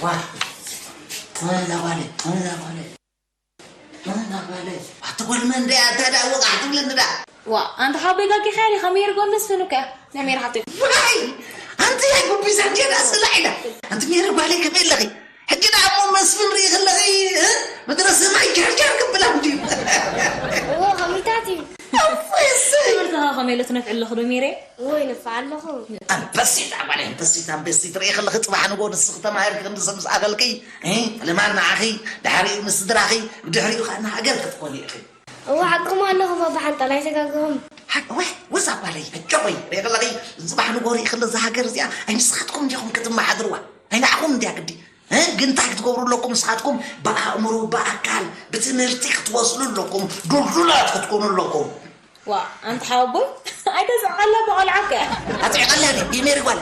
ዋ፣ ኣዛ ጓለይ፣ ኣዛ ጓለይ፣ ኣዛ ጓለይ። ኣቲ ጓል መን ደኣ፣ እንታይ ደኣ ወቃሕ ትብለኒ ደኣ? ዋ፣ ኣንታ ሓወቦይ ጋጊኻ ዲኻ? ሜሪ ጓል መስፍን እኮ እያ። ናይ ሜሪ ሓብተይ። ዋይ፣ ኣንቲ ኣይ ጉቢዛ እንጀራ ስላዕ ኢላ። ኣንቲ ሜሪ ጓለይ ከመይ ኣለኺ? ሕጂ ደኣ እሞ መስፍን ርኢ ከለኺ፣ እ? ምድረ ሰማይ ጃርጃር ክብል ኣምድዩ። እዎ፣ ከመይታት እዩ? ኣፎይ፣ እሰይ። ትምህርትኻ ከመይ ኣሎ? ትነፍዒ ኣለኺ ዶ ሜሬ? እዎ፣ ይነፍዕ ኣለኹ። ኣንበሲት ዓባለይ ኣንበሲት ኣንበሲት ርኢ ከለኺ ጽባሕ ንጎ ንስኺ ተማሂርኪ ክንዲ ሰብ ምስ ኣኸልኪ፣ እ? ፈለማ ንዓኺ፣ ድሕሪኡ ንስድራኺ፣ ብድሕሪኡ ኸኣ ንሃገር ክትኮኒ ኢኺ። እዎ፣ ሓቅኹም ኣለኹም ኣባ ሓንጣል፣ ኣይተጋገኹም። ሓቅ ወይ፣ ወዛ ጓለይ፣ ሕጆኸይ፣ ርኢ ከለኺ፣ ጽባሕ ንጎ ርኢ ከሎ እዛ ሃገር እዚኣ፣ ኣይ ንስኻትኩም እንዲኹም ክትመሓድርዋ፣ ኣይ ንዓኹም እንድያ ግዲ። እ? ግን እንታይ ክትገብሩ ኣለኩም ንስኻትኩም? ብኣእምሮ፣ ብኣካል፣ ብትምህርቲ ክትወስሉ ኣለኩም፣ ዱልዱላት ክትኮኑ ኣለኩም። ዋ ኣንቲ ሓወቦይ ኣይተስዕቐላ ብቆልዓ እኮ እያ። ኣጽዒቐላ ድየ ሜሪ ጓል?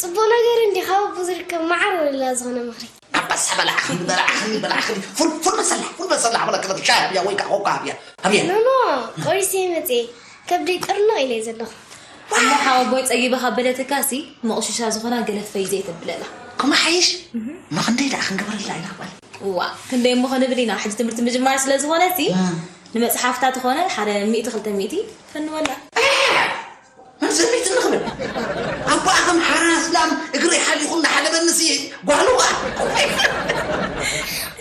ጽቡቕ ነገር እንዲ ካብ ኣቦ ዝርከብ መዓር ወለላ ዝኾነ ምኽሪ። ኣባሳ በላዕኽኒ በላዕኽኒ በላዕኽኒ ፉል ፉል መሰላ ፉል መሰላ ሓበላ ክለብ ሻሂ ሃብያ ወይ ከዓ ኮካ ሃብያ ሃብያ። ኖኖ ቆይሰ መጽየ ከብደይ ጥርንቕ ኢለ ዘለኹ። እሞ ሓወቦይ ጸጊበ ካብ በለትካሲ መቑሽሻ ዝኾና ገለ ፈይ ዘይተብለላ። ክመሓይሽ እሞ ክንደይ ደኣ ክንገበረላ ኢና ጓል? እዋ ክንደይ እሞ ክንብል ኢና ሕጂ ትምህርቲ ምጅማር ስለ ዝኾነ ሲ ንመጽሓፍታ ትኾነ ሓደ ሚእቲ ክልተ ሚእቲ ፈንወላ። መዘሚት ንኽብል ኣቦኣ ከም ሓራስ ላም እግሪ ሓሊኹ እናሓለበኒ ሲ ጓሉ ኸኣ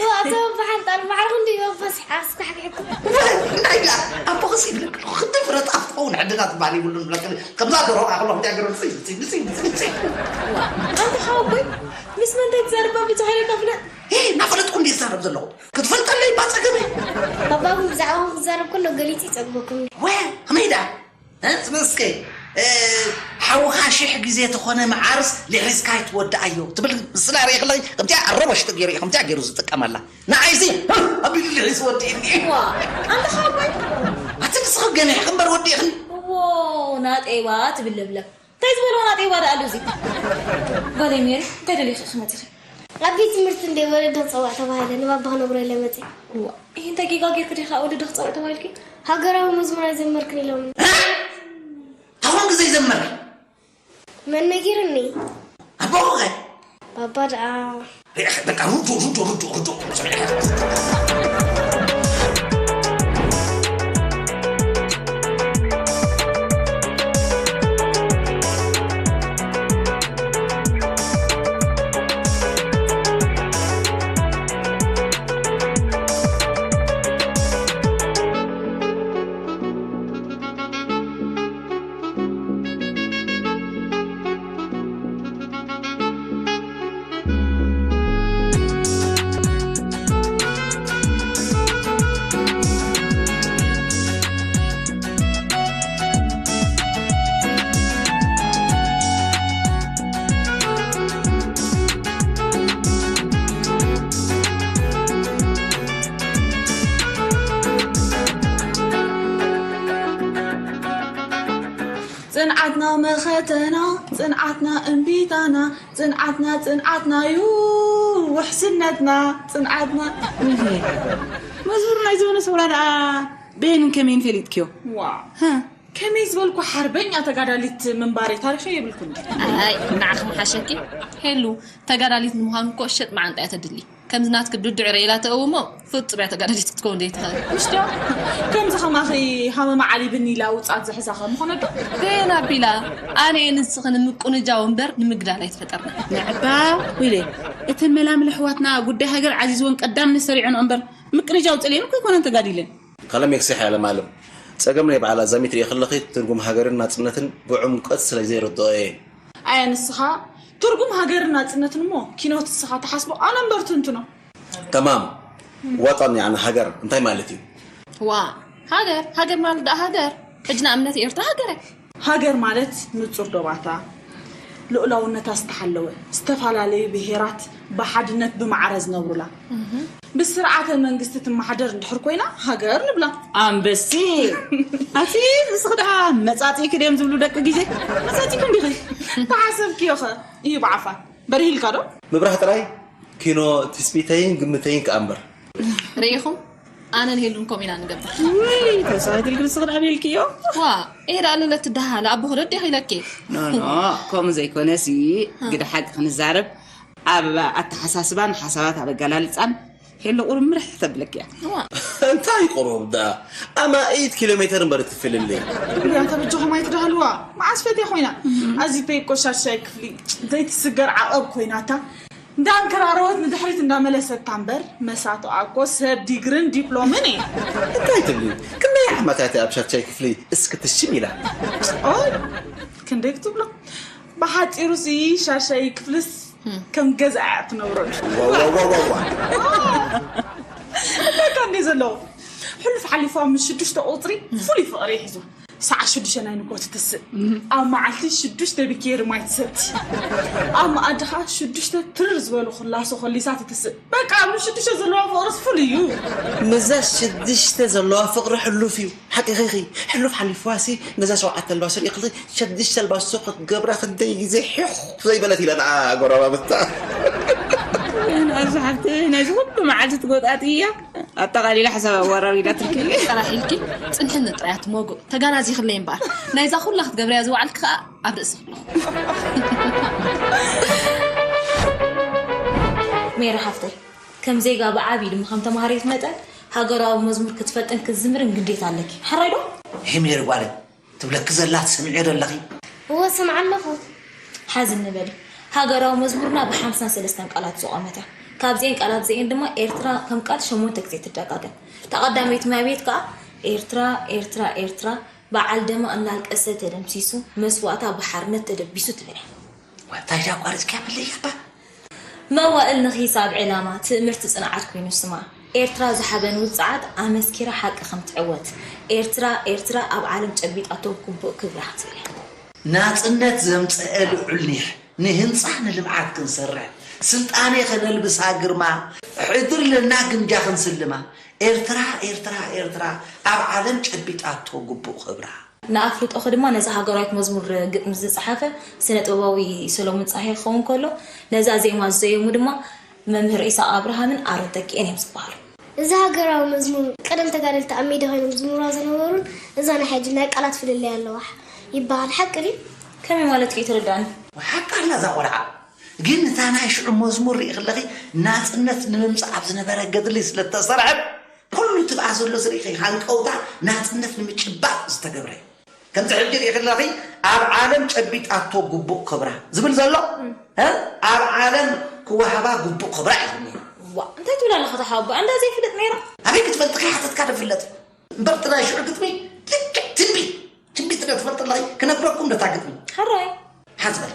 እዋ እቶም ብሓንጣል ማዕረ ክንደይ ይወፈስ ሓስካሕኪሕኩም እንታይ ደኣ ኣቦኽስ ይብለክ ኣለኹ ክልተ ፍረ ጣፍ ትኸውን ዕድና ትበሃል የብሉን ብለክ ከምዛ ደሮ ኣኽሎ እንዲያ ገረብ ጽይ ጽይ ጽይ ጽይ ጽይ ኣንተ ሓወቦይ ምስ መን እንታይ ትዛረብ ኣብ ልጅ ሃይለ ከፍለ እናፈለጥኩ እንዲ ይዛረብ ዘለኹ ክትፈልጠለይ ባጸገመ ባባኹም ብዛዕባኹም ክዛረብ ከሎ ገሊጹ ይጸግበኩም ወ ከመይ ደኣ እ? ጽበ እስከ፣ እ፣ ሓውኻ ሽሕ ግዜ ተኾነ መዓርስ ልሒስካ ኣይትወድኣዮ ትብል ምስላ ርእየ ከለኺ ከምቲኣ ረበሽቲ ገይሩ እዩ ከምቲኣ ገይሩ ዝጥቀመላ። ንዓይሲ ህም ኣቢሉ ልሒሱ ወዲእኒ። ዋ፣ ኣንታ ሓወቦይ። ኣቲ ንስኺ ገኒሕኺ እምበር ወዲእኽኒ። እዎ፣ ናጤዋ ትብል ለብለብ። እንታይ ዝበልዎ ናጤዋ ደኣ ኣሎ እዚ? ጓለይ ሜሪ፣ እንታይ ደሊኺ ኢኺ መጺኺ? ኣብ ቤት ትምህርቲ እንድየ ወለዲ ክጸውዕ ተባሂለ ንባባ ክነግሮ ኢለ መጺአ። እዋ፣ ኢሂ እንታይ ጌጋ ጌርኪ ዲኺ ወለዲ ክጸውዕ ተባሂልኪ? ሃገራዊ መዝሙር ኣይዘመርክን ኢሎምኒ። ሃዋንግ ዘይዘመርኪ? መን ነጊሩኒ? ኣቦኺ ኸ? ባባ ደኣ። ርኢኺ በቃ ርዶ ርዶ ርዶ ርዶ ጽንዓትና መኸተና ጽንዓትና እምቢታና ጽንዓትና ጽንዓትናዩ ውሕስነትና ጽንዓትና። መዝሙር ናይ ዘመነ ሰውራ ደኣ በየንን ከመይን ፈሊጥክዮ? ዋ ከመይ ዝበልኩ ሓርበኛ ተጋዳሊት ምንባረይ ታሪኸይ የብልኩን። ኣይ ንዓኺ ምሓሸኪ ሄሉ፣ ተጋዳሊት ንምዃን እኮ ሸጥ መዓንጣ እያ ተድሊ። ከምዚ ናትኪ ዱዱዕ ርእየ ኢላ ተእውሞ ፍጹም እያ ተጋዳሊት ክትከውን ዘይትኽእል። ምሽ ድያ? ከምዚ ከማኺ ሃመማ ዓሊብኒ ኢላ ውጽኣት ዝሕዛ ከ ምኾነት ዶ? በየን ኣቢላ? ኣነ እየ ንስኺ ንምቁንጃው እምበር ንምግዳል ኣይተፈጠርናን። ንዕባ ዊለ እተን መላምል ኣሕዋትና ጉዳይ ሃገር ዓዚዝወን ቀዳምነት ሰሪዐንኦ እምበር ምቅንጃው ጸሊኤን እኮ ኣይኮነን ተጋዲለን። ካለሜክስ የሕያለማለም፣ ጸገም ናይ በዓል ኣዛሚት ርእየ ከለኺ ትርጉም ሃገርን ናጽነትን ብዕምቆት ስለ ዘይርድኦ እየ። ኣየ ንስኻ ትርጉም ሃገርን ናጽነትን እሞ ኪኖት እስኻ ትሓስቦ ኣነ እምበር ትንትኖ። ተማም وطن يعني ሃገር እንታይ ማለት እዩ? ዋእ ሃገር ሃገር ማለት ደኣ ሃገር ሕጂ ንኣብነት ኤርትራ ሃገር እያ። ሃገር ማለት ንጹር ዶባታ ልኡላውነታ ዝተሓለወ ዝተፈላለዩ ብሄራት ብሓድነት ብማዕረ ዝነብሩላ ብስርዓተ መንግስቲ ትመሓደር እንድሕር ኮይና ሃገር ንብላ። ኣንበሲ ኣቲ ንስኺ ደኣ መጻጺእኪ ድዮም ዝብሉ ደቂ ግዜ መጻጺእኪ እንዲኺ ተሓሰብክዮ ኸ እዩ ብዓፋን በሪህ ኢልካ ዶ? ምብራህ ጥራይ ኪኖ ትስቢተይን ግምተይን ከኣ እምበር። ርኢኹም ኣነን ሄሉን ከምኡ ኢና ንገብር። ውይ ተስፋ ኣይትልግሪ ስኽድ ኣበልክዮ። ዋእ ኤዳ ኣለለት ትደሃለ ኣቦ ክደድ ዲኺ ኢለኪ። ኖኖ ከምኡ ዘይኮነሲ ግደ ሓቂ ክንዛረብ ኣብ ኣተሓሳስባን ሓሳባት ኣብ ኣገላልጻን ሄሎ ቁሩብ ምርሕ ተብለኪ እያ። እንታይ ቁሩብ ደኣ ኣማኢት ኪሎ ሜተር እምበር እቲ ፍልልይ። እያ ተበጀኹም ኣይትዳህልዋ። መዓስ ፈትያ ኮይና ኣዚተይ እኮ ሻሻይ ክፍሊ ዘይትስገር ዓቐብ ኮይናታ እንዳንከራረወት ንድሕሪት እንዳመለሰታ እምበር መሳትኣ እኮ ሰብ ዲግርን ዲፕሎምን እየ። እንታይ ትብሊ? ክንደይ ዓመታት እያ ኣብ ሻሻይ ክፍሊ እስኪ ትሽም ኢላ? ኦይ ክንደይ ክትብሎ ብሓፂሩሲ ሻሻይ ክፍልስ ከም ገዛ እያ ትነብረሉ። ዋዋዋዋዋ በቃ እንደ ዘለዎ ሕሉፍ ሓሊፋ ምስ ሽዱሽተ ቁፅሪ ፍሉይ ፍቕሪ ሒዙ ሰዓት ሽዱሽተ ናይ ንጎ ትትስእ ኣብ መዓልቲ ሽዱሽተ ቢኬሪ ማይ ትሰቲ ኣብ መኣዲ ከዓ ሽዱሽተ ትርር ዝበሉ ክላሶ ከሊሳ ትትስእ በቃ ምስ ሽዱሽተ ዘለዋ ፍቕርስ ፍሉይ እዩ። ምዛ ሽዱሽተ ዘለዋ ፍቕሪ ሕሉፍ እዩ። ሓቂኺኺ ሕሉፍ ሓሊፍዋሲ ነዛ ሸውዓተ ኣልባሶ ሪእኽልኺ ሸዱሽተ ኣልባሶ ክትገብራ ክንደይ ግዜ ሒኽ ዘይበለት ኢላ ንዓ ጎረባብታ። ናዚ ሓፍቲ ናይዚ ኩሉ መዓልቲ ትጎጣጥያ ኣጠቓሊላ ሓሳብ ኣወራሪዳትልኪ። ጥራሕ ኢልኪ ፅንሕኒ ጥራያ ትመጉ ተጋናዚኽለይ እምበኣር ናይዛ ኩላ ክትገብርያ ዝወዓልኪ ከዓ ኣብ ርእሲ ክብሎ ሜሪ ሓፍተይ ከም ዜጋ ብዓብዪ ድማ ከም ተምሃሪት መጠን ሃገራዊ መዝሙር ክትፈልጥን ክትዝምርን ግዴታ ኣለኪ። ሓራይ ዶ? ሄሜሪ ጓለይ ትብለኪ ዘላ ትሰምዕዮ ዶ ኣለኺ? እወ እሰምዓ ኣለኹ። ሓዝ እንበል። ሃገራዊ መዝሙርና ብሓምሳን ሰለስተን ቃላት ዝቖመት እያ። ካብዚኤን ቃላት እዚኤን ድማ ኤርትራ ከም ቃል ሸሞንተ ግዜ ትደጋገም። እታ ቀዳመይቲ ማይ ቤት ከኣ ኤርትራ ኤርትራ ኤርትራ በዓል ደማ እናልቀሰ ተደምሲሱ መስዋእታ ብሓርነት ተደቢሱ ትብል እያ። ዋይ እንታይ ድኣ ኣቋሪፅክያ ብለይ እባ። መዋእል ንኺሳብ ዕላማ ትእምርቲ ፅንዓት ኮይኑ ስማ። ኤርትራ ዝሓበን ውፅዓት ኣመስኪራ ሓቂ ከም ትዕወት። ኤርትራ ኤርትራ ኣብ ዓለም ጨቢጣቶ ግቡእ ክብራ ክትብል እያ። ናፅነት ዘምፀአ ልዑል ኒሕ ንህንፃ ንልምዓት ክንሰርሕ ስልጣኔ ከነልብሳ ግርማ ሕድር ለና ግምጃ ክንስልማ ኤርትራ ኤርትራ ኤርትራ ኣብ ዓለም ጨቢጣቶ ግቡእ ክብራ። ንኣፍልጦኺ ድማ ነዛ ሃገራዊት መዝሙር ግጥሚ ዝጸሓፈ ስነ-ጥበባዊ ሰሎሙን ጸሃየ ክኸውን ከሎ፣ ነዛ ዜማ ዝዘየሙ ድማ መምህር ኢሳቕ ኣብርሃምን ኣሮን ተኪኤን እዮም ዝበሃሉ። እዚ ሃገራዊ መዝሙር ቀደም ተጋደልቲ ኣብ ሜዳ ኮይኖም ዝዝምርዋ ዝነበሩን እዛ ናይ ሕጂ ናይ ቃላት ፍልልይ ኣለዋ ይበሃል። ሓቂ ድዩ? ከመይ ማለት እዩ? ኣይተረድኣንን። ሓቃ ኣላ እዛ ቆልዓ። ግን እታ ናይ ሽዑ መዝሙር ሪኢ ከለኺ ናጽነት ንምምጻእ ኣብ ዝነበረ ገድሊ ስለ እተሰርሐት ኩሉ ትብኣ ዘሎ ዝርኢኺ ሃንቀውታ ናጽነት ንምጭባጥ ዝተገብረ እዩ። ከምዚ ሕጂ ሪኢ ከለኺ ኣብ ዓለም ጨቢጣቶ ግቡእ ክብራ ዝብል ዘሎ እ ኣብ ዓለም ክወሃባ ግቡእ ክብራ እዩ ዝብል ነይሩ። ዋ እንታይ ትብል ኣለኻ እታ ሓወቦኣ እንዳ ዘይፍልጥ ነይራ። ኣበይ ክትፈልጢ ከይሓተትካ ዶ ይፍለጥ እምበር እቲ ናይ ሽዑ ግጥሚ ልክዕ ትንቢት ትንቢት ዶ ትፈልጢ ኣለኺ ክነግረኩም ዶ እታ ግጥሚ። ሕራይ። ሓዝበል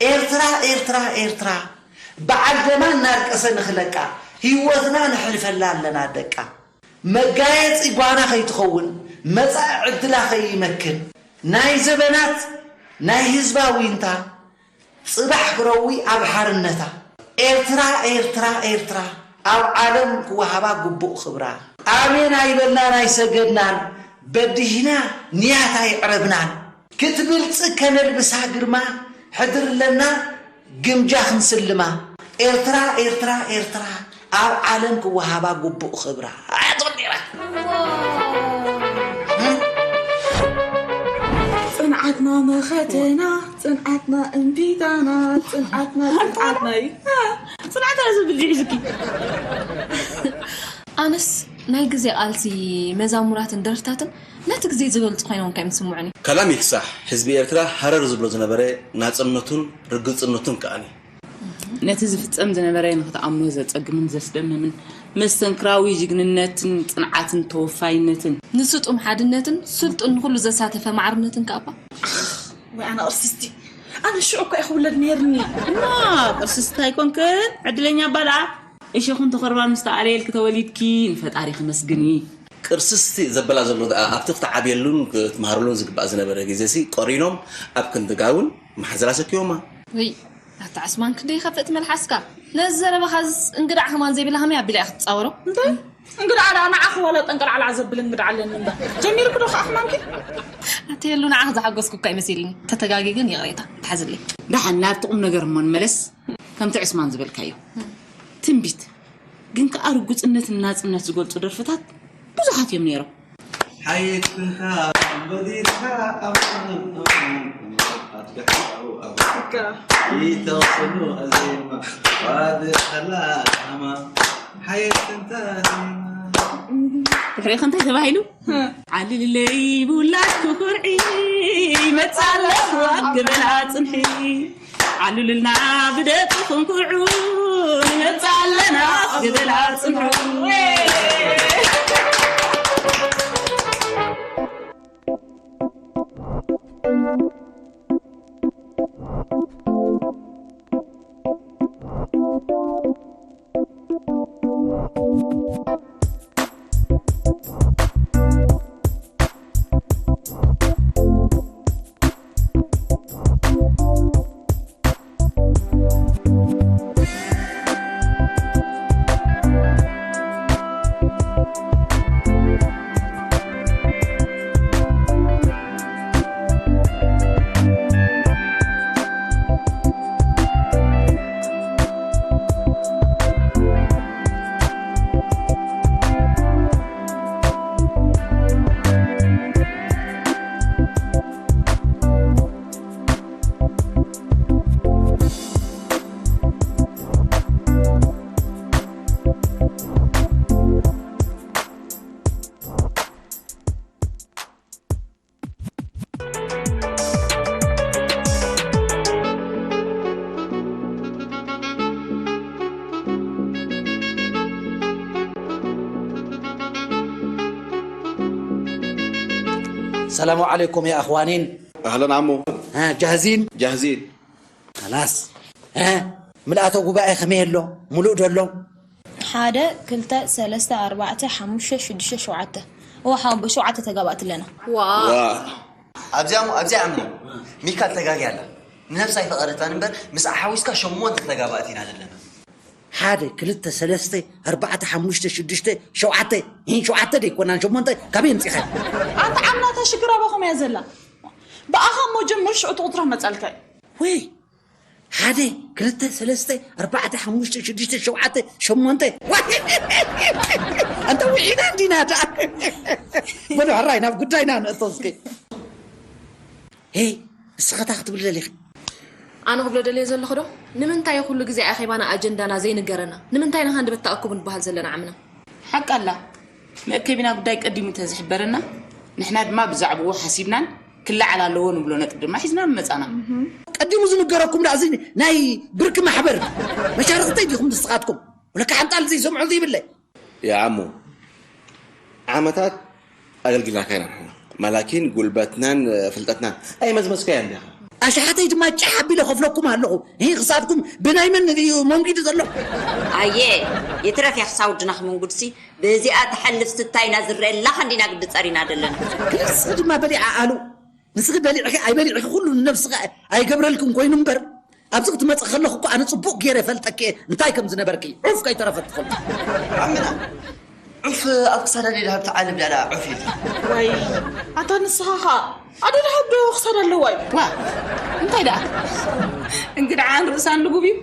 ኤርትራ ኤርትራ ኤርትራ በዓል ደማ እናልቀሰ ንኽለቃ ህይወትና ነሕልፈላ ኣለና ደቃ መጋየፂ ጓና ከይትኸውን መፃኢ ዕድላ ከይመክን ናይ ዘበናት ናይ ህዝባ ዊንታ ፅባሕ ክረዊ ኣብ ሓርነታ ኤርትራ ኤርትራ ኤርትራ ኣብ ዓለም ክወሃባ ግቡእ ክብራ ኣሜን ኣይበልናን ኣይሰገድናን በዲህና ንያት ኣይዕረብናን ክትብልጽ ከነልብሳ ግርማ ሕድርለና ግምጃ ክንስልማ ኤርትራ ኤርትራ ኤርትራ ኣብ ዓለም ክወሃባ ግቡእ ክብራ ኣያትብል ነይራ። ጽንዓትና መኸተና ጽንዓትና እምቢታና ጽንዓትና ጽንዓትና እዩ። ጽንዓትና ዝብል ሒዝኪ ኣነስ ናይ ግዜ ቃልሲ መዛሙራትን ደርፍታትን ነቲ ግዜ ዝገልጹ ኮይኖም ከዮም ዝስምዑኒ። ከላም ይፍሳሕ ህዝቢ ኤርትራ ሃረር ዝብሎ ዝነበረ ናጽነቱን ርግጽነቱን ከኣ ነቲ ዝፍጸም ዝነበረ ንኽትኣምኖ ዘጸግምን ዘስደምምን መስተንክራዊ ጅግንነትን ጽንዓትን ተወፋይነትን ንስጡም ሓድነትን ስልጡን ንኹሉ ዘሳተፈ ማዕርነትን ከኣባ ወይ ኣነ ቅርስስቲ ኣነ ሽዑ እኮ እየ ክውለድ ነይርኒ። እማ ቅርስስቲ ኣይኮንክን ዕድለኛ ኣባ ደኣ እሸኹን ተኾርባን ምስ ተኣለየልኪ ተወሊድኪ ንፈጣሪ ክመስግኒ። ቅርስስቲ ዘበላ ዘሎ ደኣ ኣብቲ ክትዓብየሉን ክትምሃረሉን ዝግባእ ዝነበረ ግዜሲ ቆሪኖም ኣብ ክንዲ ጋውን መሓዘላ ሰኪቦማ። ውይ ኣታ ዕስማን ክንደይ ይኸፍእ እቲ መልሓስካ ነዚ ዘረባኻስ እንግዳዕ ከማን ዘይብላ ከመይ ኣቢላ እያ ክትጻወሮ። እንታይ እንግዳዕ ደኣ ንዓኺ ዋላ ጠንቀልዓልዓ ዘብል እንግዳዕ ኣለኒ እምበር ጀሚርኪ ዶ ከኣ ሕማምኪ። ኣተየሉ ንዓኺ ዝሓጎስኩ እኳ ኣይመሲልኒ ተተጋግየ ግን ይቕሬታ ትሓዝለይ። ደሓን ናብቲ ቁምነገር እሞ ንመለስ። ከምቲ ዕስማን ዝበልካዮ ትንቢት ግን ከኣ ርጉጽነትን ናጽነት ዝገልጹ ደርፍታት ብዙሓት እዮም ነይሮም። ሓየት ኩንካ ኣንበዲትካ ኣማን ኣማን ኣማን ኣትከሕታው ኣፍሪካ ይተኽስኑ ኣዜማ ዋድኸላ ጣማ ሓየት እንታ ዜማ። ድሕሪኺ እንታይ ተባሂሉ? ዓልልለይ ብውላድኩ ኩርዒ መጻለኹ ኣብ ገበላ ጽንሒ ዓሉልና ብደቅኹም ኩርዑ ንመጻለና ኣብ ገበላ ጽንሑ። ሰላሙ ዓለይኩም ያ ኣኽዋኒን። ኣህለን ዓሞ። እ፣ ጃህዚን? ጃህዚን። ከላስ። እ፣ ምልኣተ ጉባኤ ከመይ ኣሎ? ሙሉእ ዶ ኣሎ? ሓደ፣ ክልተ፣ ሰለስተ፣ ኣርባዕተ፣ ሓሙሽተ፣ ሽዱሽተ፣ ሸውዓተ። እወ፣ ሓወቦ፣ ሸውዓተ ተጋባእቲ ኣለና። ዋ። ዋ። ኣብዚኣ እሞ፣ ኣብዚኣ እሞ፣ ሚካል ተጋግያ ኣላ። ንነብሳ ኣይፈቐደታን እምበር፣ ምስኣ ሓዊስካ ሸሞንተ ተጋባእቲ ኢና ዘለና። ሓደ፣ ክልተ፣ ሰለስተ፣ ኣርባዕተ፣ ሓሙሽተ፣ ሽዱሽተ፣ ሸውዓተ። ይህን ሸውዓተ ደይኮናን፣ ሸሞንተ ካበይ ኣምጺኻ? ኣንታ ዓምናታ ሽግር ኣባኹም እያ ዘላ። ብኣኻ እሞ ጀምር፣ ሽዑ እቲ ቁጽራ መጻልካ እዩ። ወይ፣ ሓደ፣ ክልተ፣ ሰለስተ፣ ኣርባዕተ፣ ሓሙሽተ፣ ሽዱሽተ፣ ሸውዓተ፣ ሸሞንተ። ዋይ! ኣንታ ውዒና እንዲና ደኣ። በሉ ሕራይ ናብ ጉዳይና ንእቶ እስኪ። ሄይ፣ ንስኺ እንታይ ክትብሊ ደሊኺ? ኣነ ክብሎ ደልየ ዘለኹ ዶ፣ ንምንታይ ኩሉ ግዜ ኣኼባና ኣጀንዳና ዘይንገረና? ንምንታይ ኢና ሃንደበት ተኣኩቡ ንበሃል ዘለና ዓምና? ሓቂ ኣላ። መእከቢና ጉዳይ ቀዲሙ እንተዝሕበረና፣ ንሕና ድማ ብዛዕባኡ ሓሲብናን ክለዓል ኣለዎ ንብሎ ነጥቢ ድማ ሒዝና ምመጻና። ቀዲሙ ዝንገረኩም ደኣ እዚ ናይ ብርኪ ማሕበር መሻርኽተይ ዲኹም ንስኻትኩም? ወለካ ሓንጣል ዘይሰምዖ ዘይብለይ። ያ ዓሞ፣ ዓመታት ኣገልጊልናካ ኢና ንሕና። ማላኪን ጉልበትናን ፍልጠትናን ኣይመዝመዝካዮን ዲኻ? ኣሽሓተይ ድማ ጫሕ ኣቢለ ከፍለኩም ኣለኹ። ይህ ክሳብኩም ብናይ መን እዩ መንጒዱ ዘሎ? ኣየ፣ ይትረፍ እያ ክሳብ ወድና ክምንጉድሲ፣ ብእዚኣ ትሓልፍ ስታይና ዝረአላ ከንዲና ግዲ ጸሪና ዘለና። ንስኺ ድማ በሊዓ ኣሉ። ንስኺ በሊዕኺ ኣይበሊዕኺ ኩሉ ንነብስኺ ኣይገብረልክን ኮይኑ እምበር፣ ኣብዚ ክትመጽእ ከለኹ እኮ ኣነ ጽቡቕ ገይረ እፈልጠኪ እየ እንታይ ከም ዝነበርኪ። ዑፍ ከይተረፈ ትፈልጡ። ኣምና፣ ዑፍ ኣብ ክሳዳ ደይ ደሃብ ትዓልብ ዳላ ዑፍ ኢልካ። ዋይ፣ ኣታ ንስኻ ኸኣ ኣደ ደሃብ ዶ ክሳዳ ኣለዋ እዩ? ዋ፣ እንታይ ደኣ? እንግድዓን ርእሳን ልጉብ እዩ።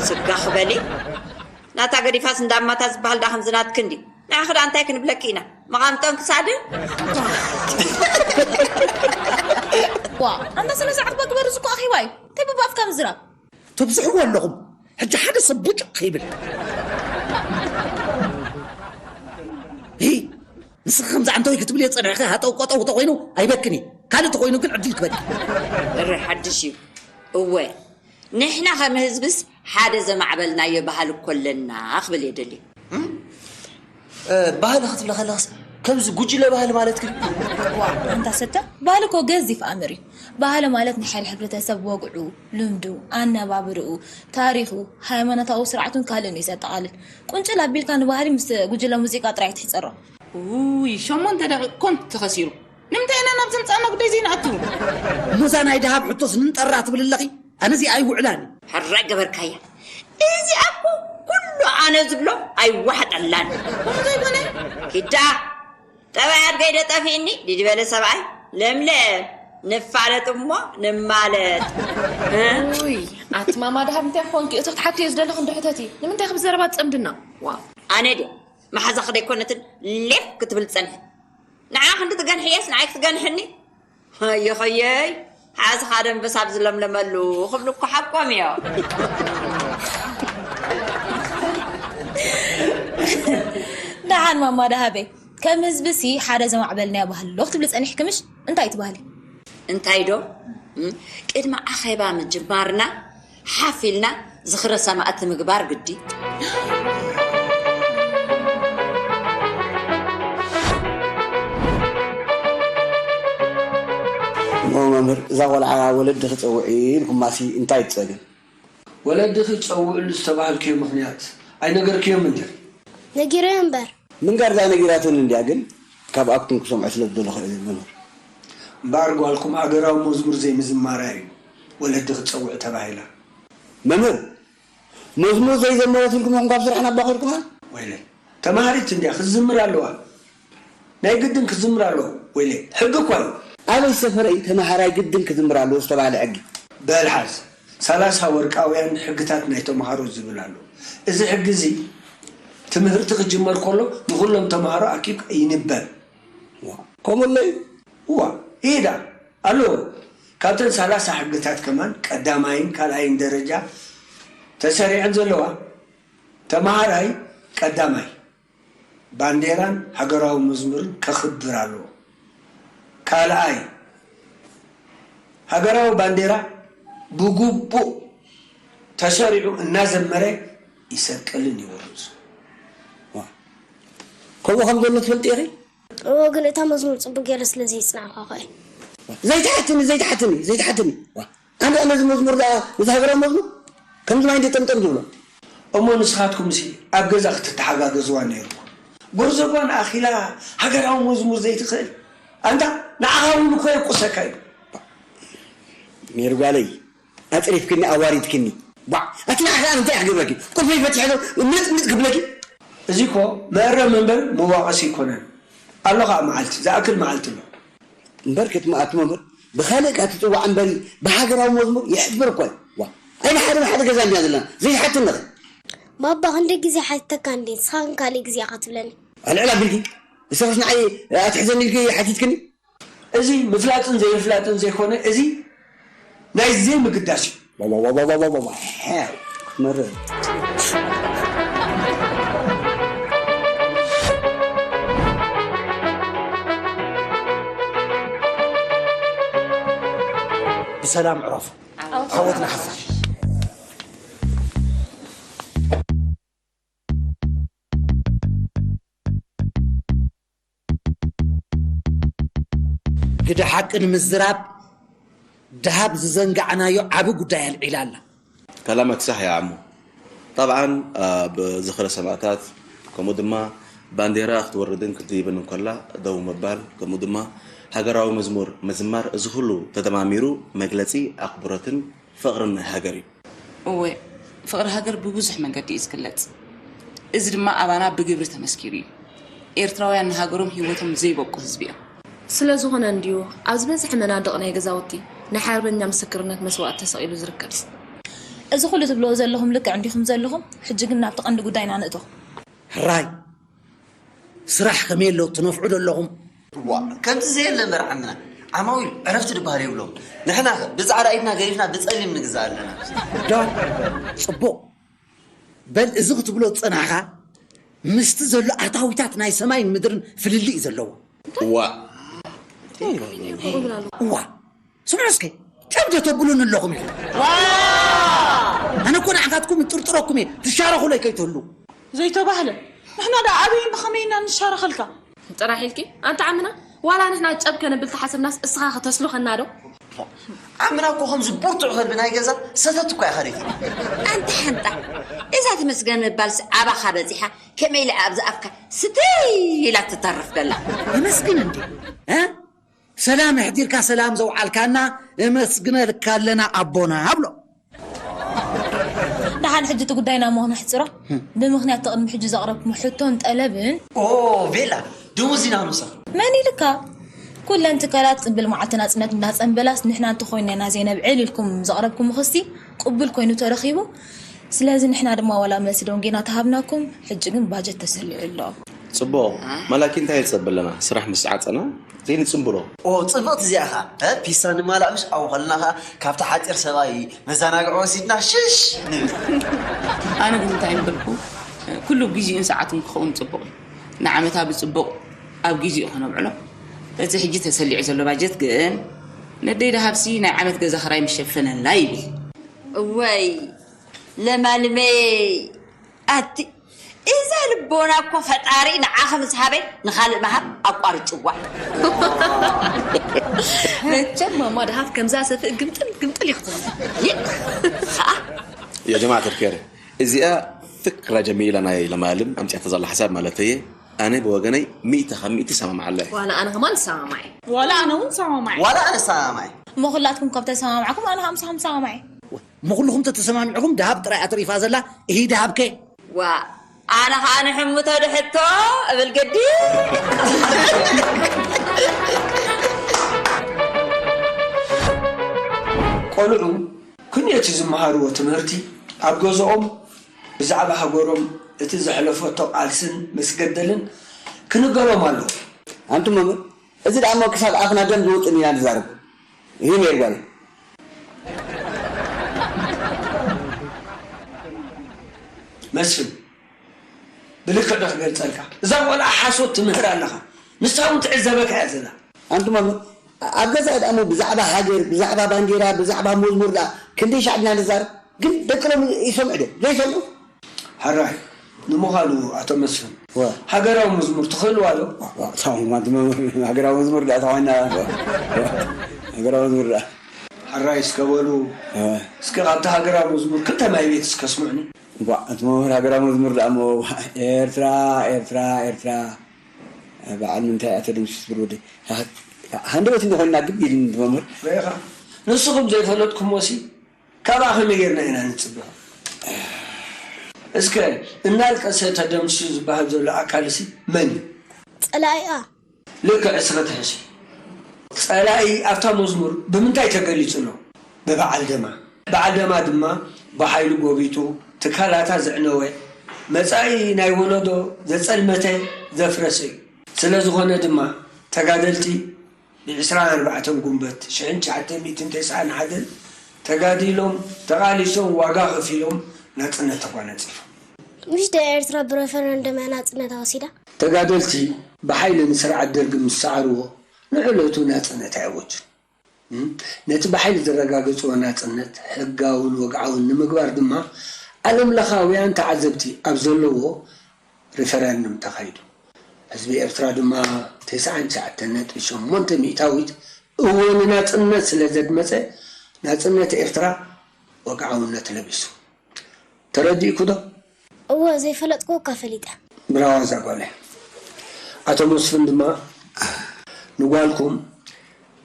ስጋ ክበሊ። ናታ ገዲፋስ እንዳማታ ዝበሃል ዳ ከምዚ ናትኪ እንዲ። ንዓኺ ዳ እንታይ ክንብለኪ ኢና? መቓምጦን ክሳድን? ዋ፣ ኣንታ ስነ ስርዓት እባ ግበር፣ እዚ እኮ ኣኼባ እዩ። እንታይ በብኣፍካ ምዝራብ? ተብዝሕዎ ኣለኹም። ሕጂ ሓደ ሰብ ቡጭ ከይብል። ሂ፣ ንስኺ ከምዚ ዓንተወይ ክትብልዮ ጸኒሕኺ ሃጠው ቀጠው ተኾይኑ ኣይበክን እዩ። ካልእ ተኾይኑ ግን ዕድል ክበኪ። እረ ሓድሽ እዩ። እወ፣ ንሕና ከም ህዝብስ ሓደ ዘማዕበልናዮ ባህሊ እኮ ኣለና ክብል እየ ደልየ። እ፣ ባህሊ ክትብሊ ከለኽስ ከምዚ ጉጅለ ባህሊ ማለት ግን? ዋ፣ ኣንታ ሰተ፣ ባህሊ እኮ ገዚፍ ኣምር እዩ። ባህሊ ማለት ናይ ሓደ ሕብረተሰብ ወግዑ፣ ልምዱ፣ ኣነባብርኡ፣ ታሪኹ፣ ሃይማኖታዊ ስርዓቱን ካልእን እዩ ዘጠቓልል። ቁንጭል ኣቢልካ ንባህሊ ምስ ጉጅለ ሙዚቃ ጥራይ ትሕጸሮ። ውይ፣ ሸሞንተ ደቂቕ ኮን ተኸሲሩ። ንምንታይ ኢና ናብ ዘምጻእና ጉዳይ ዘይንኣቱ? እሞ እዛ ናይ ደሃብ ሕቶስ ንንጠራ ትብል ኣለኺ? ኣነ እዚኣ ኣይውዕላን። ሕራይ ገበርካያ። እዚኣ እኮ ኩሉ ኣነ ዝብሎ ኣይዋሕጠላን። ከምኡ ዘይኮነ? ኪዳ፣ ጠባይ ኣድገይ ዶ ጠፊእኒ? ዲዲ በለ ሰብኣይ። ለምለም፣ ንፋለጥ እሞ ንማለጥ። እ? ውይ፣ ኣቲ ማማ ደሃብ እንታይ ኮንኪ? እቶ ክትሓትዮ ዝደለኹ እንዶ ሕተቲ። ንምንታይ ከም ዘረባ ትጸምድና? ዋ። ኣነ ድየ መሓዛኺ ደይኮነትን ሌፍ ክትብል ትጸንሒ? ንዓ ክንዲ ትገንሕየስ ንዓይ ክትገንሕኒ? ሃየ ኸየይ። ሓዝኻ ደንበሳ ኣብ ዝለምለመሉ ክብሉ እኮ ሓቆም እዮም። ደሓን ማማ ደሃበይ፣ ከም ህዝቢ ሲ ሓደ ዘማዕበልናዮ ባህሊ ኣሎ ክትብሊ ጸኒሕኪ ምሽ? እንታይ ትባህሊ? እንታይ ዶ? እም፣ ቅድሚ ኣኼባ ምጅማርና ሓፍ ኢልና ዝኽረ ሰማእቲ ምግባር ግዲ። እሞ መምህር፣ እዛ ቆልዓ ወለዲ ክፀውዒ ኢልኩማሲ እንታይ ትፀገም? ወለዲ ክፀውዕሉ ዝተባህልክዮ ምኽንያት ኣይነገርክዮም እንድር? ነጊረዮ እምበር። ምንጋር ዛነጊራትኒ እንድያ፣ ግን ካብ ኣክቱም ክሰምዖ ስለ ዝደለኹ እየ መምህር። እምበኣር ጓልኩም ሃገራዊ መዝሙር ዘይምዝማራ እዩ ወለዲ ክትፀውዕ ተባሂላ። መምህር፣ መዝሙር ዘይዘመረት ኢልኩም ኢኹም ካብ ስራሕ ናብ ባኸድኩማ? ወይለ ተማሃሪት እንድያ ክትዝምር ኣለዋ። ናይ ግድን ክትዝምር ኣለዋ። ወይለ ሕጊ እኳ እዩ። ኣበይ ዝሰፈረ እዩ ተማሃራይ ግድን ክዝምር ኣለዎ ዝተባህለ ሕጊ? በል ሓዝ። ሰላሳ ወርቃውያን ሕግታት ናይ ተምሃሮ ዝብል ኣሎ። እዚ ሕጊ እዚ ትምህርቲ ክጅመር ከሎ ንኹሎም ተምሃሮ ኣኪብ ይንበብ። ከምኡ ኣሎ እዩ? እዋ ይዳ ኣለዎ። ካብተን ሰላሳ ሕግታት ከማን ቀዳማይን ካልኣይን ደረጃ ተሰሪዐን ዘለዋ ተምሃራይ ቀዳማይ ባንዴራን ሃገራዊ መዝሙርን ከኽብር ኣለዎ። ካልኣይ ሃገራዊ ባንዴራ ብግቡእ ተሰሪዑ እናዘመረ ይሰቅልን ይውርዝ። ከምኡ ከም ዘሎ ትፈልጥ ኢኺ? እወ ግን እታ መዝሙር ጽቡቅ ገይረ ስለ ዘይጽናዕኳ እኮ እየ። ዘይትሓትኒ ዘይትሓትኒ ዘይትሓትኒ። ኣነ ነዚ መዝሙር ደኣ ነዚ ሃገራዊ መዝሙር ከምዚ ማይ እንደ ጠምጠም ዝብሎ። እሞ ንስኻትኩም ሲ ኣብ ገዛ ክትተሓጋገዝዋ ነይርኩም። ጎርዞ ጓል ኣኺላ ሃገራዊ መዝሙር ዘይትኽእል ኣንታ ንዓኻ እውን እኮ የቁሰካ እዩ። ሜሪ ጓለይ ኣጽሪፍክኒ ኣዋሪድክኒ። ቧዕ ኣቲ ንዓኻ እንታይ ክገብረኪ? ቁልፈይ ፈቲሐ ምጥ ምጥ ክብለኪ። እዚ እኮ መእረሚ እምበር መዋቐሲ ኣይኮነን። ኣሎ ኸዓ መዓልቲ፣ ዝኣክል መዓልቲ ኣሎ። እምበር ክትመኣት መምህር ብኻልእ ካትፅዋዕ እምበሪ ብሃገራዊ መዝሙር የሕፍር እኮ እዩ። ዋ ኣይ ብሓደ ብሓደ ገዛ እንዲና ዘለና ዘይትሓትነኸ። ባባ ክንደይ ግዜ ሓቲተካ እንዴ ንስኻ ግን ካልእ ግዜ ኢኻ ትብለኒ። ኣልዕል ኣቢልኪ ንስኽስ ንዓይ ኣትሕዘኒ ኢልኪ ሓቲትክኒ። እዚ ምፍላጥን ዘይምፍላጥን ዘይኮነ እዚ ናይ ዘይምግዳስ እዩ። ክትመርር ብሰላም ዕረፉ ዓወትና ሓፋሽ። ግደ ሓቂ ንምዝራብ ደሃብ ዝዘንጋዕናዮ ዓቢ ጉዳይ ኣልዒላ ኣላ። كلامك صح يا عمو. طبعا ኣብ ዝኽረ ሰማእታት ከምኡ ድማ ባንዴራ ክትወርድን ክትድይብን እንከላ ደው ምባል ከምኡ ድማ ሃገራዊ መዝሙር ምዝማር እዚ ኩሉ ተደማሚሩ መግለፂ ኣኽብሮትን ፍቕርን ናይ ሃገር እዩ። እወ፣ ፍቕሪ ሃገር ብብዙሕ መንገዲ እዩ ዝግለጽ። እዚ ድማ ኣባና ብግብሪ ተመስኪሩ እዩ። ኤርትራውያን ንሃገሮም ህይወቶም ዘይበቁ ህዝቢ እዮም። ስለዝኾነ እንድዩ ኣብ ዝበዝሐ መናድቕ ናይ ገዛውቲ ናይ ሓርበኛ ምስክርነት መስዋእቲ ተሰቒሉ ዝርከብ። እዚ ኩሉ ትብልዎ ዘለኹም ልክዕ እንዲኹም ዘለኹም፣ ሕጂ ግን ናብቲ ቀንዲ ጉዳይና ንእቶ። ሕራይ ስራሕ ከመይ ኣሎ ትነፍዑ ዶ ኣለኹም? እዋ ከምዚ ዘየለ መርዓና ዓማዊል ዕረፍቲ ድበሃል የብሎም። ንሕናኸ ብፃዕዳ ኢድና ገዲፍና ብፀሊም ንግዛእ ኣለና። ዶ ፅቡቕ በል እዚ ክትብሎ ዝፀናሕኻ ምስቲ ዘሎ ኣታዊታት ናይ ሰማይን ምድርን ፍልልይ እዩ ዘለዎ። እዋ እዋ ስምዑ እስከ ጨብ ዶ ተብሉኒ ኣለኹም ኢኹም? ኣነ እኮ ንዓኻትኩም ይጥርጥረኩም እየ ትሻረኹለይ ከይትህሉ። ዘይተባህለ ንሕና ደኣ ኣበይን ብኸመይ ኢና ንሻረኸልካ? ጥራሕ ኢልኪ ኣንቲ ዓምና ዋላ ንሕና ጨብ ከነብል ተሓስብናስ እስኻ ከተስሉኸና ዶ? ዓምና እኮ ከምዚ ብርቱዕ ከልቢ ናይ ገዛ ሰተት እኳ ኢኻ ሪኺ። ኣንቲ ሓንጣ እዛ ትመስገን ምባልስ ኣባኻ በጺሓ ከመይ ኢላ ኣብዚ ኣፍካ ስትይ ኢላ ትተርፍ ደላ። የመስግን እንዴ እ ሰላም ኣሕዲርካ ሰላም ዘውዓልካና እመስግነልካ ኣለና ኣቦና ኣብሎ። ደሓን ሕጂ እቲ ጉዳይና እሞ ክነሕፅሮ ብምኽንያት እቲ ቅድሚ ሕጂ ዘቕረብኩም ሕቶን ጠለብን ኦ ቬላ ደሞዝ ኢና ክንውስኽ። መን ኢልካ? ኩለን ትካላት ፅምብል መዓልቲ ናፅነት እንዳፀምበላስ ንሕና እንተኾይንና ኢና ዘይነብዕል ኢልኩም ዘቕረብኩሞ ክሲ ቅቡል ኮይኑ ተረኺቡ። ስለዚ ንሕና ድማ ዋላ መልሲ ደንጊና ተሃብናኩም፣ ሕጂ ግን ባጀት ተሰሊዑ ኣሎ። ጽቡቕ። መላኪ እንታይ ንጸበ ኣለና? ስራሕ ምስ ዓጸና ዘይንጽንብሮ። ኦ፣ ጽብቕቲ እዚኣ ኸኣ። እ፣ ፒሳ ንማላእ ምሽ ኣብኡ ኸለና ኸኣ ካብቲ ሓጺር ሰብኣይ መዘናግዒ ወሲድና ሽሽ ንብል። ኣነ ግን እንታይ ምበልኩ፣ ኩሉ ብግዜኡን ሰዓቱን ክኸውን ጽቡቕ እዩ። ንዓመታ ብጽቡቕ ኣብ ግዜኡ ከነብዕሎ። እቲ ሕጂ ተሰሊዑ ዘሎ ባጀት ግን ነደይ ደሃብሲ ናይ ዓመት ገዛ ኽራይ ምሸፈነላ ይብል። እወይ ለማልመይ ኣቲ እዛ ልቦና እኮ ፈጣሪ ንዓኺ ምስ ሃበ ንኻልእ ምሃብ ኣቋርጭዋ። መቸም ማማ ደሃብ ከምዛ ሰፍእ ግምጥል ግምጥል ይኽትብል። ይእ፣ ኸኣ يا جماعة الخير، እዚኣ ፍክራ ጀሚላ ናይ ለማልም ኣምፅያቶ ዘላ ሓሳብ ማለት እየ። ኣነ ብወገነይ ሚእቲ ካብ ሚእቲ ሰማማዓለ። ዋላ ኣነ ከማን ሰማማዕ። ዋላ ኣነ እውን ሰማማዕ። ዋላ ኣነ ሰማማዕ። እሞ ኩላትኩም ካብ ተሰማማዕኩም ኣነ ከዓ ምሳኹም ሰማማዕ። እሞ ኩልኹም ተተሰማሚዕኹም ደሃብ ጥራይ ኣተሪፋ ዘላ እሂ ደሃብከ። ዋ ኣነ ከዓ ንሕምቶ ድሕቶ እብል ግዲ። ቆልዑ ክንዮቲ ዝመሃርዎ ትምህርቲ ኣብ ገዝኦም ብዛዕባ ሃገሮም እቲ ዘሕለፈቶ ቃልስን መስገደልን ክንገሮም ኣለዎ። ኣንቱም መምህር እዚ ደኣ እሞ ክሳብ ኣፍና ደም ዝውጥን ኢና ንዛረብ። ይህ ነይር ጓል መስፍን ብልክዕ ዶ ክገልጸልካ እዛ ቆልዓ ሓሶት ትምህር ኣለኻ ንሳ እውን ትዕዘበካ እያ ዘላ ኣንቱም ኣብ ኣብ ገዛ ደኣ እሞ ብዛዕባ ሃገር ብዛዕባ ባንዴራ ብዛዕባ መዝሙር ደኣ ክንደይ ሻዕ ድና ንዛረብ ግን ደቂ ሎሚ ይሰምዑ ድዮም ዘይሰምዑ ሕራይ ንምዃኑ ኣቶ መስፍን ሃገራዊ መዝሙር ትኽእልዋ ዶ? ሃገራዊ መዝሙር ደኣ ተኾይና ሃገራዊ መዝሙር ደኣ ሕራይ እስከ በሉ እስከ ካብቲ ሃገራዊ መዝሙር ክልተ ማይ ቤት እስከ ስምዑኒ። እዋእ እቲ መምህር ሃገራዊ መዝሙር ደኣ እሞ ኤርትራ ኤርትራ ኤርትራ በዓል ምንታይ እያ ተደምሲስ ብር ወደይ ሃንደበት እንዶ ኮይንና ግድ ኢልኒ እቲ መምህር። ርኢኻ ንስኹም ዘይፈለጥኩሞሲ ካባኣ ከመይ ጌርና ኢና ንጽበ? እስከ እናልቀሰ ተደምሲሱ ዝበሃል ዘሎ ኣካልሲ መን እዩ? ጸላኢኣ። ልክዕ እስኺ ትሕሺ። ጸላኢ ኣብታ መዝሙር ብምንታይ ተገሊጹ ኣሎ? ብበዓል ደማ። በዓል ደማ ድማ ብሓይሉ ጎቢጡ ትካላታ ዘዕነወ፣ መጻኢ ናይ ወለዶ ዘጸልመተ ዘፍረሰ እዩ። ስለዝኾነ ድማ ተጋደልቲ ብዒስራን ኣርባዕተን ጉንበት ሽሕን ትሽዓተ ሚእትን ተስዓን ሓደን ተጋዲሎም ተቓሊሶም ዋጋ ከፊሎም ናጽነት ተጓናጺፎም። ምሽ ዶ ኤርትራ ብረፈረንደም እያ ናጽነታ ወሲዳ? ተጋደልቲ ብሓይሊ ንስርዓት ደርጊ ምስ ሰዓርዎ ንዕለቱ ናጽነት ኣየወጁን። ነቲ ብሓይሊ ዘረጋገጽዎ ናጽነት ሕጋውን ወግዓውን ንምግባር ድማ ዓለምለኻውያን ተዓዘብቲ ኣብ ዘለውዎ ሪፈረንድም ተኻይዱ። ህዝቢ ኤርትራ ድማ ተስዓን ትሽዓተን ነጥቢ ሸሞንተ ሚእታዊት እወ ንናጽነት ስለ ዘድመጸ ናጽነት ኤርትራ ወግዓውነት ለቢሱ። ተረዲእኩ ዶ? እወ ዘይፈለጥኩ እካ ፈሊጠ። ብራዋ እዛ ጓለይ። ኣቶ መስፍን ድማ ንጓልኩም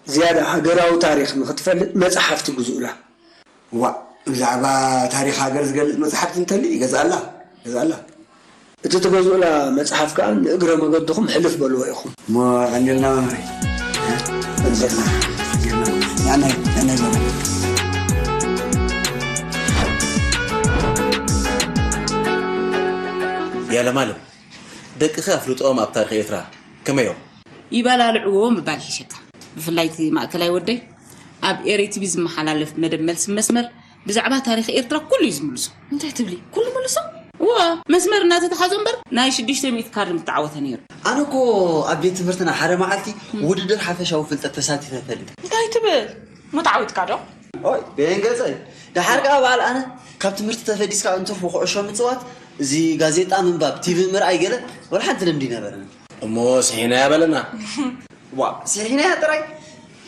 ዝያዳ ሃገራዊ ታሪኽ ንኽትፈልጥ መጽሓፍቲ ግዝኡላ። ዋእ ብዛዕባ ታሪኽ ሃገር ዝገልጽ መጽሓፍቲ እንተልዩ ይገዝኣላ። ይገዝኣላ። እቲ ትገዝኡላ መጽሓፍ ከኣ ንእግረ መገድኹም ሕልፍ በልዎ ኢኹም። እሞ የቐንየልና መምህረይ። የቐንየልና። የቐንየልና። ንዕናይ ንዕናይ በሉ። ያለማለም ደቅኺ ኣፍልጦኦም ኣብ ታሪኽ ኤርትራ ከመይ እዮም? ይበላልዕዎ ምባል ይሕሸካ። ብፍላይ እቲ ማእከላይ ወደይ ኣብ ኤሪ ቲቪ ዝመሓላለፍ መደብ መልሲ መስመር ብዛዕባ ታሪኽ ኤርትራ ኩሉ እዩ ዝምልሶ። እንታይ ትብሊ? ኩሉ ምልሶ? እወ፣ መስመር እናተተሓዞ እምበር ናይ ሽዱሽተ ሚእቲ ካርድ ምተዓወተ ነይሩ። ኣነ እኮ ኣብ ቤት ትምህርትና ሓደ መዓልቲ ውድድር ሓፈሻዊ ፍልጠት ተሳቲፈ እፈልጥ። እንታይ ትብል? ሞ ተዓዊትካ ዶ? ኦይ በየን ገጸይ። ደሓር ከኣ በዓል ኣነ ካብ ትምህርቲ ተፈዲስካ እንትርፉ ኩዕሾ ምጽዋት፣ እዚ ጋዜጣ ምንባብ፣ ቲቪ ምርኣይ ገለ ወላ ሓንቲ ልምዲ ኣይነበረንን። እሞ ስሒናያ በለና። ዋእ ስሒናያ ጥራይ?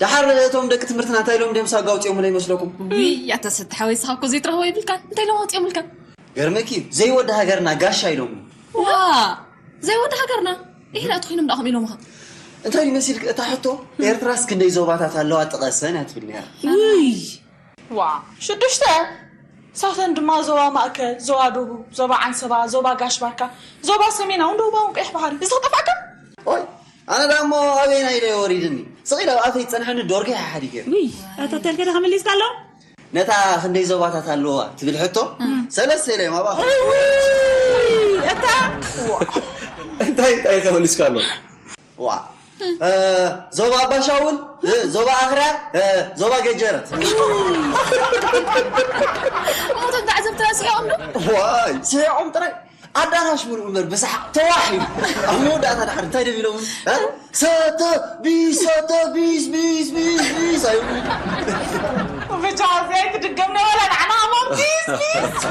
ደሓር እቶም ደቂ ትምህርትና እንታይ ኢሎም ድዮም ሳጋ ኣውጺኦምለይ መስለኩም? ውይ ኣታ ሰቲ ሓወይ ንስኻ እኮ ዘይትረኽቦ የብልካን። እንታይ ኢሎም ኣውጺኦምልካ? ገርመኪ እዩ ዘይወዲ ሃገርና ጋሻ ኢሎምኒ። ዋእ ዘይወዲ ሃገርና? ኢሂ ደኣ ተኾይኖም ደኣ ከምኡ ኢሎምኻ። እንታይ ድዩ መሲልኪ እታ ሕቶ ኤርትራስ ክንደይ ዞባታት ኣለዋ ጥቀሰን እያ ትብል ነይራ። ውይ ዋእ ሽዱሽተ። ንሳተን ድማ ዞባ ማእከል፣ ዞባ ደቡብ፣ ዞባ ዓንሰባ፣ ዞባ ጋሽ ባርካ፣ ዞባ ሰሜናውን ደቡባውን ቀይሕ ባሕሪ። እዚ ክጠፍኣካ? ኦይ ኣነ ደኣ እሞ ኣበየናይ ኢለ ወሪድኒ ስቕ ኢለ ኣብ ኣፈይ ዝጸንሐኒ ዶርጊ ሓሓዲገ። ውይ ኣታ ተልከ ዲኻ መሊስካሎም? ነታ ክንደይ ዞባታት ኣለዋ ትብል ሕቶ ሰለስተ ኢለ እዮም ኣባኹ። እታ እንታይ እንታይ ተመሊስካ ኣሎ? ዋ እ፣ ዞባ ኣባሻውል እ፣ ዞባ ኣኽርያ እ፣ ዞባ ገጀረት። እሞ እቶም ተዓዘብቲ ስሒቖም ዶ? ዋይ ስሒቖም ጥራይ ኣዳራሽ ምሉእ እምበር ብሰሓቕ ተዋሕ እዩ። ኣብ መወዳእታ ድሓር እንታይ ደም ኢሎም እ? ሰተ ቢስ ሰተ ቢስ ቢስ ቢስ ቢስ ኣይብሉ። ብቻ እዚኣ ትድገም ነበረ ንዓና ኣሞም ቢስ ቢስ።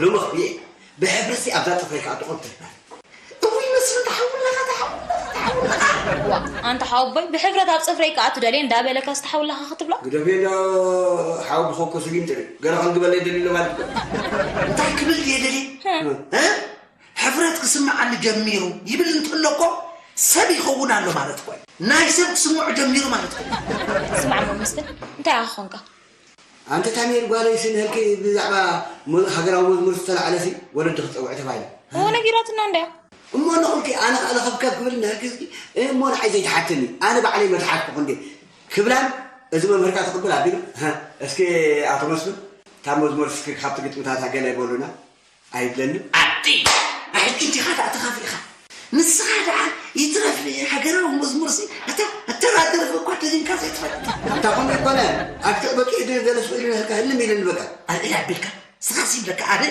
ሎሚ ክብየ ብሕብርሲ ኣብዛ ጥፍረይ ከዓ ጥቕም ትበል። እውይ መስፍን ተሓውለኻ ተሓውለኻ ተሓውለኻ። ኣንታ ሓወቦይ ብሕፍረት ኣብ ፅፍረይ ክኣቱ ደልየ እንዳበለካ ዝተሓውለኻ ክትብሎ? ግደፍዮ እንዶ ሓው ብኸኮ ስጊም ጥሪ ገለ ከልግበለይ ደሊሎ ማለት እኮ። እንታይ ክብል ድየ ደልየ? እ? ሕፍረት ክስምዓኒ ጀሚሩ ይብል እንተሎ እኮ ሰብ ይኸውን ኣሎ ማለት እኮ እዩ። ናይ ሰብ ክስምዖ ጀሚሩ ማለት እኮ እዩ። ስማዕ እሞ መስፍን እንታይ ኢኻ ኾንካ? ኣንተ ታሜር ጓለይ ሲ ንህልኪ ብዛዕባ ሞ- ሃገራዊ መዝሙር ዝተላዕለ ሲ ወለዲ ክፀውዕ ተባሂሉ። እሞ ነጊራትና እንድያ። እሞ ንኹልኪ ኣነ ከዓ ለኸብከብ ክብል ንህልኪ እስኪ እሞ ንዓይ ዘይትሓትኒ ኣነ ባዕለይ መትሓትኩ ክንዲ ክብላን እዚ መምህርካ ትቕብል ኣቢሉ "ሃ፣ እስኪ ኣቶ መስፍን ካብ መዝሙር እስኪ ካብቲ ግጥምታታ ገለ በሉና ኣይብለንን። ኣቲ ኣሕጂ እንዲኻ ደኣ ተኻፊእኻ። ንስኻ ደኣ ይትረፍ ሃገራዊ መዝሙርሲ ኣታ ኣተራደርፍ እኳ ተዚምካ ዘይትፈልጥ። ኣንታ ከምኡ ይኮነ ኣብ ትዕ በቂዕ ድር ገለ ስእሊ ንህልካ ህልም ኢለኒ በቃ። ኣርእይ ኣቢልካ ስኻሲ በቃ ኣነ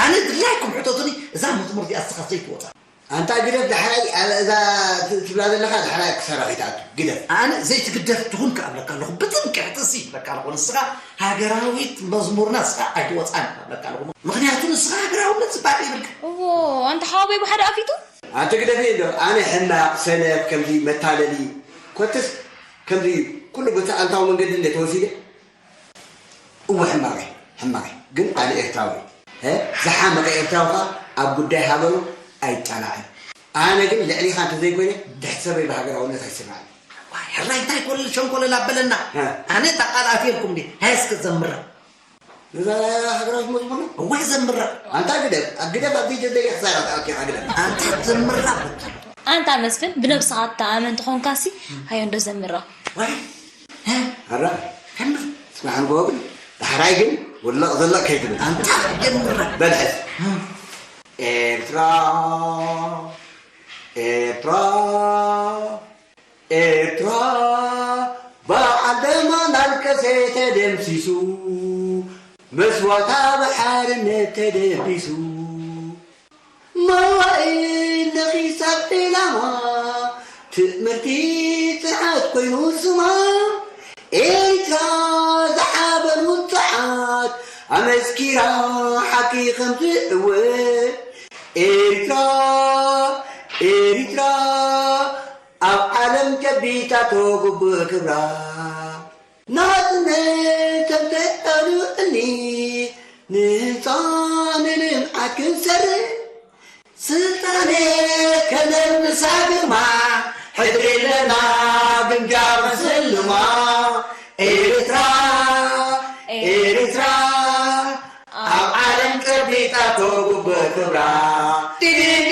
ኣነ ድላይኩም ሕተቱኒ እዛ መዝሙር እዚኣ ስኻ ዘይትወፃ። ኣንታ ግደፍ ዳሕራይ ኣብ እዛ ት- ትብላ ዘለኻ ዳሕራይ ክሳራ ከይትኣቱ ግደፍ። ኣነ ዘይትግደፍ ትኹን ክኣብለካ ኣለኹ ብጥንቂ ሕተሲ ይብለካ ኣለኹ ንስኻ ሃገራዊት መዝሙርና ስኻ ኣይትወፃን ክኣብለካ ኣለኹ ምኽንያቱ ንስኻ ሃገራውነት ዝበሃል የብልካ። እዎ ኣንታ ሓወቦይ ብሓደ ኣፊቱ ኣንተ ግደፊ እንዶ ኣነ ሕማቕ ሰነፍ ከምዚ መታለሊ ኮትስ ከምዚ ኩሉ በቲ ኣልታዊ መንገዲ እንደ ተወሲደ እወ ሕማቕ እየ ሕማቕ እየ ግን ኣነ ኤርትራዊ እየ እ ዝሓመቐ ኤርትራዊ ኸኣ ኣብ ጉዳይ ሃገሩ ኣይጣላዕን ኣነ ግን ልዕሊኻ እንተዘይኮይነ ብሕሰበይ ብሃገራውነት ኣይስምዓን ዋይ ሕራይ እንታይ ኮለል ሸንኮለል ኣበለና ኣነ እታ ቃል ኣትየልኩም ድየ ሃይ እስከ ዘምራ ነዛ ሃገራዊት መዝሙር ነው። እዋይ ዘምራ። ኣንታ ግደፍ፣ ግደፍ ኣብ ቪድዮ ደይ ክሳራ ተኣኪኻ ግደፍ። ኣንታ ዘምራ በቃ። ኣንታ መስፍን ብነብስኻ ትተኣመን ተኾንካሲ ሃዮ እንዶ ዘምራ። ዋይ ኣራ ከምር ጽናሕን ጎብል ዳሕራይ ግን ውለቕ ዘለቕ ከይትብል። ኣንታ ዘምራ። በልሐስ ኤርትራ ኤርትራ ኤርትራ በዓል ደማ ናልቀሰ ተደምሲሱ መስዋታ ብሓርነት ተደቢሱ መዋእል ነኺሳብ ዕላማ ትእምርቲ ጽንዓት ኮይኑ ስማ ኤርትራ ዝሓበን ውጽዓት ኣመስኪራ ሓቂ ከምትእወ ኤርትራ ኤርትራ ኣብ ዓለም ጨቢጣቶ ግቡእ ክብራ ናጽነት ተምተጠሉኒ ንህንጻ ንልምዓት ክንሰርሕ ስልጣነ ከነምሳ ግርማ ሕድሪ ኣለና ግምጃ መስልማ ኤርትራ ኤርትራ ኣብ ዓለም ጨቢጣቶ ግቡእ ክብራ ዲዲዲዲ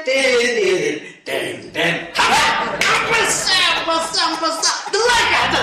ዲዲዲዲ ደንደን ኣንበሳ ኣንበሳ ኣንበሳ ድላይ ካተ